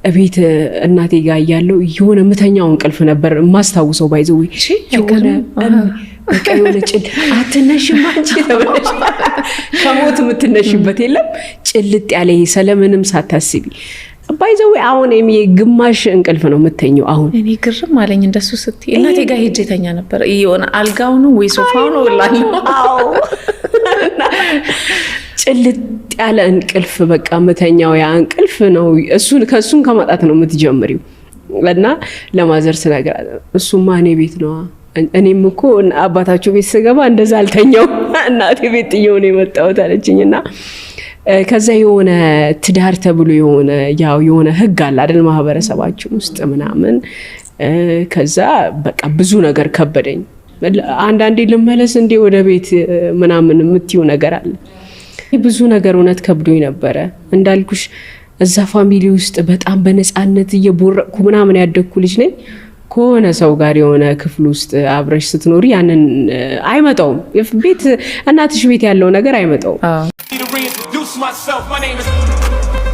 እቤት እናቴ ጋር እያለሁ የሆነ ምተኛው እንቅልፍ ነበር የማስታውሰው። By the way የሆነ በቃ የሆነ ጭል አትነሽም አንቺ ተብለሽ ከሞት የምትነሽበት የለም። ጭልጥ ያለ ይሄ ሰለምንም ሳታስቢ፣ by the way አሁን ግማሽ እንቅልፍ ነው የምተኘው። አሁን እኔ ግርም አለኝ እንደሱ ስትይ። እናቴ ጋር ሄጄ ተኛ ነበር። የሆነ አልጋው ነው ወይ ሶፋው ነው እላለሁ። ጭልጥ ያለ እንቅልፍ በቃ ምተኛው ያ እንቅልፍ ነው። እሱን ከእሱን ከማጣት ነው የምትጀምሪው። እና ለ mother ስነግራት እሱማ እኔ ቤት ነዋ፣ እኔም እኮ አባታቸው ቤት ስገባ እንደዛ አልተኛው፣ እናቴ ቤት ጥዬው ነው የመጣሁት አለችኝ። እና ከዛ የሆነ ትዳር ተብሎ የሆነ ያው የሆነ ህግ አለ አይደል ማህበረሰባችን ውስጥ ምናምን። ከዛ በቃ ብዙ ነገር ከበደኝ። አንዳንዴ ልመለስ እንዴ ወደ ቤት ምናምን የምትይው ነገር አለ። ብዙ ነገር እውነት ከብዶኝ ነበረ። እንዳልኩሽ እዛ family ውስጥ በጣም በነፃነት እየቦረቅኩ ምናምን ያደግኩ ልጅ ነኝ። ከሆነ ሰው ጋር የሆነ ክፍል ውስጥ አብረሽ ስትኖሪ ያንን አይመጣውም። ቤት እናትሽ ቤት ያለው ነገር አይመጣውም። Need to reintroduce myself. My name is.